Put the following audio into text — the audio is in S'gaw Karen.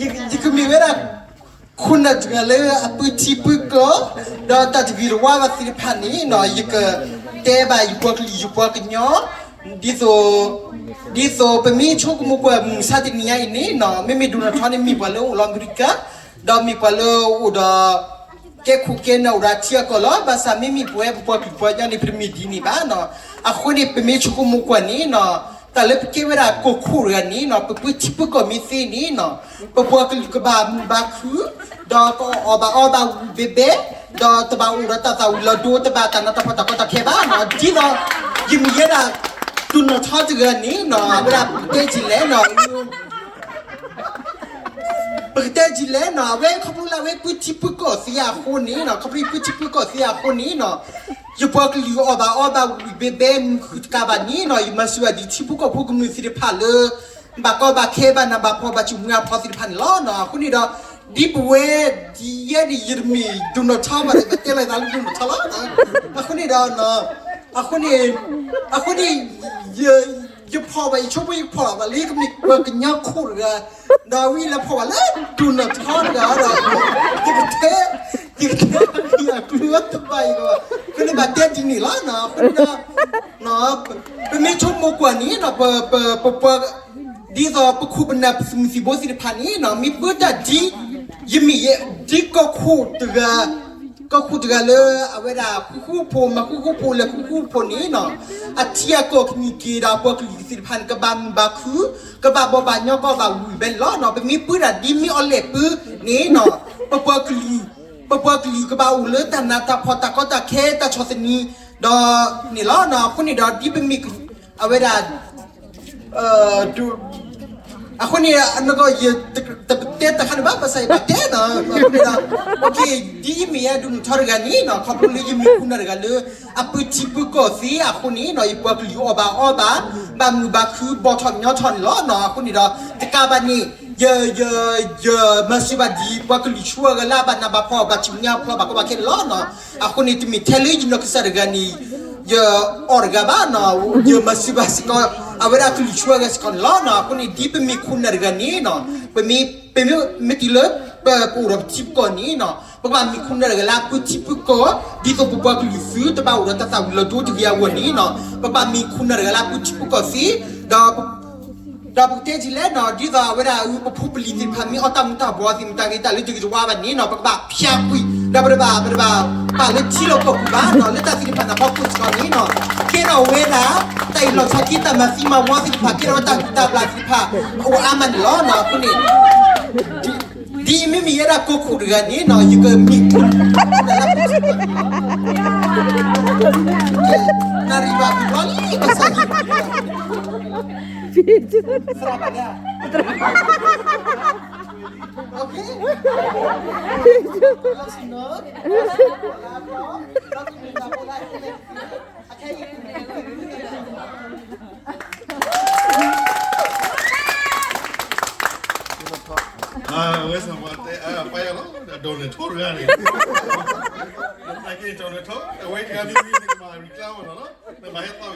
ယကမ့ၢ်ဝဲဒၣ် ခိၣ်နၢ်တဂၤလၢအပုၢ်ထံပုၢ်ကီၢ် ဒီးတၢ်တဂ့ၤတဝါဘၣ်သ့ၣ်တဖၣ်န့ၣ်နီၤ ယကတဲဘၣ်ယပှၤကလုာ်ယပှၤကညီ ဒ်သိး ဒ်သိးပမ့ၢ်ဆိကမိၣ်ကွၢ်မုၢ်မဆါတနံၤညါအံၤန့ၣ်နီၤ မ့မ့ၢ် Donald Trump န့ၣ်မ့ၢ်ပှၤလၢအိၣ်လၢအမဲရကၤ ဒီးမ့ၢ်ပှၤလၢအိၣ်ဒီး ကဲခိၣ်ကဲနၢ်အိၣ်ဒီးအထံအကီၢ်လီၤ. ဘၣ်ဆၣ်မ့မ့ၢ်ပဝဲပပှၤကလုာ်ပှၤကညီန့ၣ် ပတမ့ၢ်ဒ်န့ၣ်ဘၣ်နီၤ. အဃိန့ၣ် ပမ့ၢ်ဆိကမိၣ်ကွၢ်န့ၣ်နီၤ တၢ်လၢပကဲဝဲဒၣ်ကီၢ်ခိၣ်တဂၤန့ၣ်နီၤ ပပုၢ်ထံပုၢ်ကီၢ်မ့ၢ်သ့န့ၣ်နီၤ ပပှၤကလုာ်ကဘၣ်မုာ်ဘၣ်ခုၣ် ဒီးကအီၣ်ဘၣ်အီဘၣ်ဝံၣ်ဘဲဘဲ ဒီးတဘၣ်အိၣ်ဒီးတၢ်သၣ်ဝံၤလီၤဒိ တဘၣ်တၢ်နးတၢ်ဖှီၣ်တၢ်ကီတၢ်ခဲဘၣ်နီၤ. ဒ်သိး ယမ့ၢ်ယဲဒၣ် Donald Trump တဂၤန့ၣ်နီၤ အဝဲဒၣ်ပကတဲဒ်လဲၣ်နီၤ ပကတဲဒ်လဲၣ်နီၤ အဝဲခီဖျိလၢအဝဲပုၢ်ထံပုၢ်ကီၢ်သ့အဃိန့ၣ်နီၤ ခီဖျိပုၢ်ထံပုၢ်ကီၢ်သ့အဃိန့ၣ်နီၤ ယပှၤကလုာ်အီၣ်ဘၣ်အီဘၣ်ဝံၣ်ဘဲဘဲမုာ်ခုၣ်တကးဘၣ်န့ၣ်နီၤ ယမၤစၢၤဘၣ်ဒံးထံဖိကီၢ်ဖိကမျၢၢ်သ့ၣ်တဖၣ်လၢ ဘၣ်ကီဘၣ်ခဲဘၣ်နးဘၣ်ဖှီၣ်ဘၣ်စူၣ်မုာ်အဖှီၣ်သ့ၣ်တဖၣ်န့ၣ်လီၤနီၤ. အဃိန့ၣ်ဒီး ဒ်ပဝဲ ဒ်ယဲဒၣ်ယတမ့ၢ် Donald Trump ဘၣ်ဒီး ပတဲလီၤသးလၢ Donald Trump လီၤ. အဃိန့ၣ်ဒီး အဃိန့ၣ် အဃိန့ၣ် ယဖှီၣ်ဘၣ် ယဆိကမိၣ်ယဖှီၣ်ဘၣ်လၢယကမ့ၢ်ပှၤကညီခိၣ်တဂၤ ဒီးဝံၤလၢဖှီၣ်ဘၣ်လၢ Donald Trump တဂၤဒီး ယကတဲ ယကတဲအကလုၢ်အတဘၣ်အံၤဒီး အဃိန့ၣ်ဘၣ်တဲဒ်န့ၣ်လီၤနီၤ. အဃိန့ၣ်ဒီး ပမ့ၢ်ဆိကမိၣ်ကွၢ်န့ၣ်နီၤ ပ ပ ပပှၤ ဒ်သိးပခိၣ်ပနၢ်ပသုးမုၢ်သံၣ်ဘိသ့ၣ်တဖၣ်န့ၣ်နီၤ မ့ၢ်ပၢတၢ်ဒ် ယမ့ၢ်ယဲ ဒ်ကီၢ်ခိၣ်တဂၤ ကီၢ်ခိၣ်တဂၤလၢအဝဲဒၣ်ဃူဃူဖိး မၤဃူဃူဖိးလဲၤဃူဃူဖိးန့ၣ်နီၤ အထံအကီၢ်ကမံၤက့ၤဒီးပှၤကလုာ်သ့ၣ်တဖၣ်န့ၣ် ကဘၣ်မုာ်ဘၣ်ခုၣ် ကဘၣ်ဘီဘၣ်ညီ ကဘၣ်ဝံၣ်ဘဲန့ၣ်လီၤနီၤ. ပမ့ၢ်ပၢတၢ်ဒ်မ့ၢ်အီၤလဲၣ်ပၢန့ၣ်နီၤ ပပှၤကလုာ် ပပှၤကလုာ်ကဘၣ်အိၣ်လၢတၢ်နးတၢ်ဖှီၣ်တၢ်ကီတၢ်ခဲတၢ်ဆီၣ်သနံးဒီးန့ၣ်လီၤနီၤ. အဃိန့ၣ်ဒီးဒ်ပမ့ၢ် အဝဲဒၣ် အဃိန့ၣ် နကီၢ် ယတတဲတၢ်ခါန့ၣ်ဘၣ် ဘၣ်ဆၣ်ယဘၣ်တဲနီၤ အဃိန့ၣ်ဒီး ဒ်ယမ့ၢ်ယဲ Donald Trump တဂၤန့ၣ်နီၤ ခီဖျိလၢယမ့ၢ်ခိၣ်နၢ်တဂၤလၢ အပုၢ်ထံပုၢ်ကီၢ်သ့အဃိန့ၣ်နီၤ ယပှၤကလုာ်အီၣ်ဘၣ်အီဘၣ် ဘၣ်မုာ်ဘၣ်ခုၣ် ဘီၣ်ထီၣ်ညီထီၣ်န့ၣ်လီၤနီၤ. အဃိန့ၣ်ဒီး တကးဘၣ်န့ၣ် ယ ယ ယမၤစၢၤဘၣ်ဒံး ပှၤကလုာ်ဆူအဂၤလၢအဘၣ်နးဘၣ်ဖှီၣ် ဘၣ်စူၣ်မုာ်အဖှီၣ် ဘၣ်ကီဘၣ်ခဲန့ၣ်လီၤနီၤ. အဃိန့ၣ် တမ့ၢ်ထဲလၢယနီၢ်ကစၢ်တဂၤန့ၣ် ယအီၣ်တဂၤဘၣ်နီၤ ယမၤစၢၤဘၣ်စ့ၢ်ကီး အဝဲဒၣ်ကလုာ်ဆူအဂၤစ့ၢ်ကီးန့ၣ်လီၤနီၤ. အဃိန့ၣ် ဒ်ပမ့ၢ်ခိၣ်နၢ်တဂၤန့ၣ်နီၤ ပမ့ၢ် ပမ့ၢ် မ့ၢ်တုၤလၢ ပ ပအိၣ်ဒီးပထံပကီၢ်န့ၣ်နီၤ ပကဘၣ်မ့ၢ်ခိၣ်နၢ်တဂၤလၢအပုၢ်ထံပုၢ်ကီၢ် ဒ်သိးပပှၤကလုာ်သုတဘၣ်အိၣ်ဒီးတၢ်သၣ်ဝံၤလီၤဒိတဂ့ၤအဂီၢ်န့ၣ်နီၤ ပကဘၣ်မ့ၢ်ခိၣ်နၢ်တဂၤလၢအပုၢ်ထံပုၢ်ကီၢ်သ့ ဒီး ဒီးပကတဲဒ်လဲၣ်နီၤ ဒ်သိးအဝဲဒၣ်ပဖိပလံၤသ့ၣ်တဖၣ် မ့ၢ်အီၣ်တၢ်မူၤတၢ်ဘှီးသ့ၣ်မတၤဂ့ၤ တၢ်လၢတဂ့ၤတဝါဘၣ်န့ၣ်နီၤ ပကဘၣ်ဖၠးကွံာ် ဒီးပတဘၣ် ပတဘၣ်ပာ်လၢထံလီၢ်ကီၢ်ပူၤဘၣ်နီၤ လၢတၢ်သ့ၣ်တဖၣ်န့ၣ် ဟီၣ်ခိၣ်စ့ၢ်ကီးန့ၣ်နီၤ ကဲထီၣ်ဝဲဒၣ် တၢ်အံၤလီၤဆီခံ တၢ်မၤသံမၤဝီသ့ၣ်တဖၣ် ကဲထီၣ်ဝဲတၢ်ဂုၤတၢ်ဘျၣ်သ့ၣ်တဖၣ် အိၣ်အါမးန့ၣ်လီၤနီၤ. အဃိန့ၣ် ဒ်ယမ့မ့ၢ်ယဲဒၣ်ကီၢ်ခိၣ်တဂၤန့ၣ်နီၤ ယကမ့ၢ် နၣ်ရံၣ်ဘၣ်ဘျီလံ ဘၣ်ဆၣ်ယ သရၣ်ဘၣ်လဲၣ် OK အဝဲစ့ၢ်ကီးတဲ ပှၤယၤလီၤ Donald Trump တဂၤန့ၣ် နသနာ်က့ Donald Trump အဝဲတဂၤမ့ၢ်မ့ၢ်နကမၤ recline ဝဲလီၤလီၤ နမၤဟဲသီၣ်